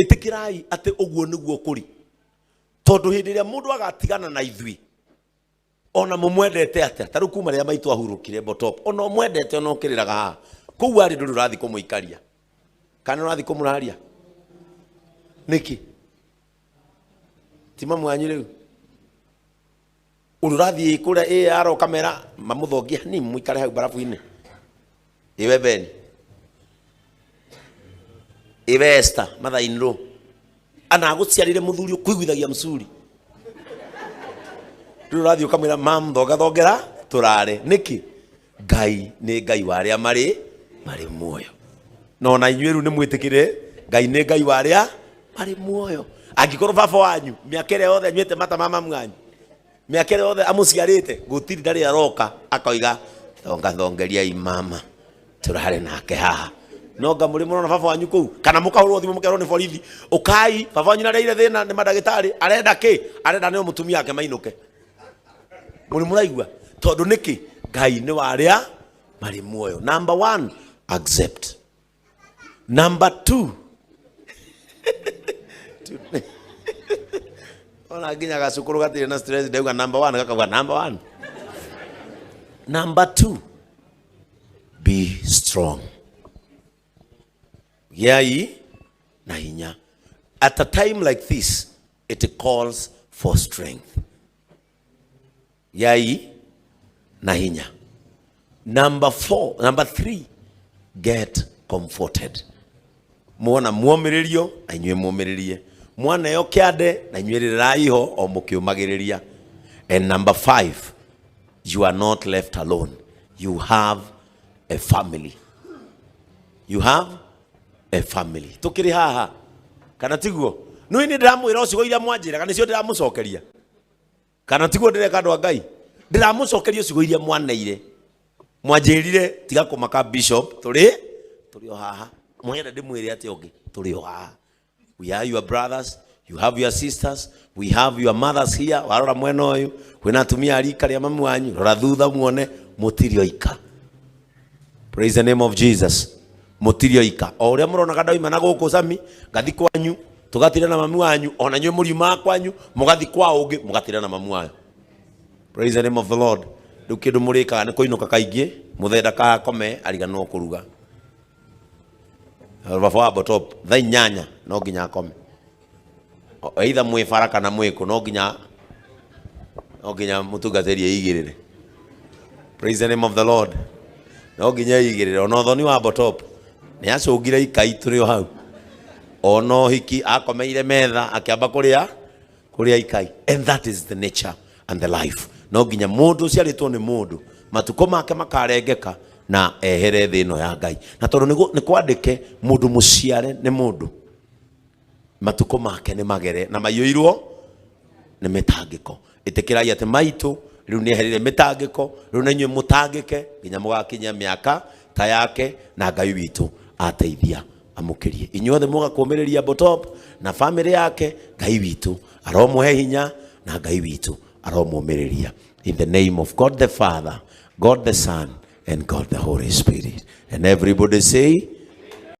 Ĩtĩkĩrai atĩ ũguo nĩguo kũrĩ, tondũ hĩndĩ ĩrĩa mũndũ agatigana na ithuĩ, ona mũmwendete atĩa, ta rĩu kuma rĩrĩa maitũ ahurũkire botop, ona ũmwendete, ona ũkĩrĩraga haha kũu arĩ, ndũrĩ ũrathiĩ kũmũikaria kana ũrathiĩ kũmũraria nĩkĩ? Ti mamu wanyu rĩu ũrĩ ũrathiĩ kũrĩa ĩ aroka mera mamũthongie hanini, mũikare hau barabu-inĩ. Iwe Ben, iwe Esther, mother in law ana agũciarĩre mũthuri ũkũiguithagia msuri, rĩu ũrathiĩ ũkamwĩra, "Mam, thonga thongera tũrare nĩkĩ?" Ngai nĩ Ngai wa arĩa marĩ muoyo, na ona inyuĩ rĩu nĩ mwĩtĩkĩre Ngai nĩ Ngai wa arĩa marĩ muoyo. Angĩkorwo baba wanyu mĩaka ĩrĩa yothe anyuĩte mata ma mamu wanyu, mĩaka ĩrĩa yothe amũciarĩte, gũtirĩ ndarĩ aroka akoiga, "Thonga thongeriai mama tũrare nake haha," no nga mũrĩ mũrona baba wanyu kũu, kana mũkahũrwo thimũ mũkerwo nĩ borithi, "Ũkai, baba wanyu nareire thĩna nĩ mandagĩtarĩ, arenda kĩ? Arenda nĩo mũtumia wake mainũke." Mũrĩ mũraigua? Tondũ nĩkĩ? Ngai nĩ wa arĩa marĩ muoyo. Number one, accept. Number two, ona nginya gacukuru gatirĩ na stress, ndauga number one gakauga number one. Number two, be strong. Gĩai na hinya. At a time like this, it calls for strength. Gĩai na hinya. Number four, number three, get comforted. Muona muomĩrĩrio na inyuĩ mũmĩrĩrie, mwaneo kĩande na inyuĩ rĩrĩrai ho o mũkĩũmagĩrĩria. And number five, you are not left alone. You have a family. You have a family. Tukĩrĩ haha, kana tiguo? Nĩ nĩ ndĩramwĩra ciugo iria mwanjĩraga nĩcio ndĩramũcokeria, kana tiguo ndĩreka? Andũ a Ngai, ndĩramũcokeria ciugo iria mwaneire, mwanjĩrire, "Tiga kũmaka, bishop, tũrĩ o haha." Mwenda ndĩmwĩre atĩ ũngĩ, tũrĩ o haha. We are your brothers, you have your sisters, we have your mothers here. Warora mwena ũyũ kwĩna atumia a rika rĩa mamu wanyu, rora thutha muone mũtirĩ oika. Praise the name of Jesus. Mũtirĩ oika. O ũrĩa mũronaga ndauma na gũkũ cami ngathi kwanyu tũgatira na mami wanyu, ona inyuĩ mũriumaga kwanyu mũgathi kwa ũngĩ mũgatira na mamu wanyu. Praise the name of the Lord. Rĩu kĩndũ mũrĩkaga nĩ kũinũka kaingĩ, mũthenda kakome ariganwo kũruga. Baba wa botop thaa 8 no nginya akome. Either mwĩ bara kana mwĩ kũ, no nginya mũtungatĩri eigĩrĩre. Praise the name of the Lord. No nginya eigĩrĩre. Ona ũthoni wa botop nĩ acũngire ikai tũrĩ o hau, ona ũhiki akomeire metha akĩamba kũrĩa ikai. And that is the nature and the life. No nginya mũndũ ũciarĩtwo nĩ mũndũ matukũ make makarengeka na ehere thĩ ĩno ya Ngai, na tondũ nĩ kwandĩke mũndũ mũciare nĩ mũndũ matukũ make nĩ magere na maiyũirwo nĩ mĩtangĩko. Ĩtĩkĩrai atĩ maitũ rĩu nĩ eherire mĩtangĩko, rĩu na inyuĩ mũtangĩke nginya mũgakinyia mĩaka ta yake, na Ngai witũ ateithia amũkĩrie inyuothe mũgakũmĩrĩria botop na famĩlĩ yake. Ngai witũ aromũhe hinya na Ngai witũ aromũmĩrĩria. In the name of God the Father, God the Son and God the Holy Spirit, and everybody say.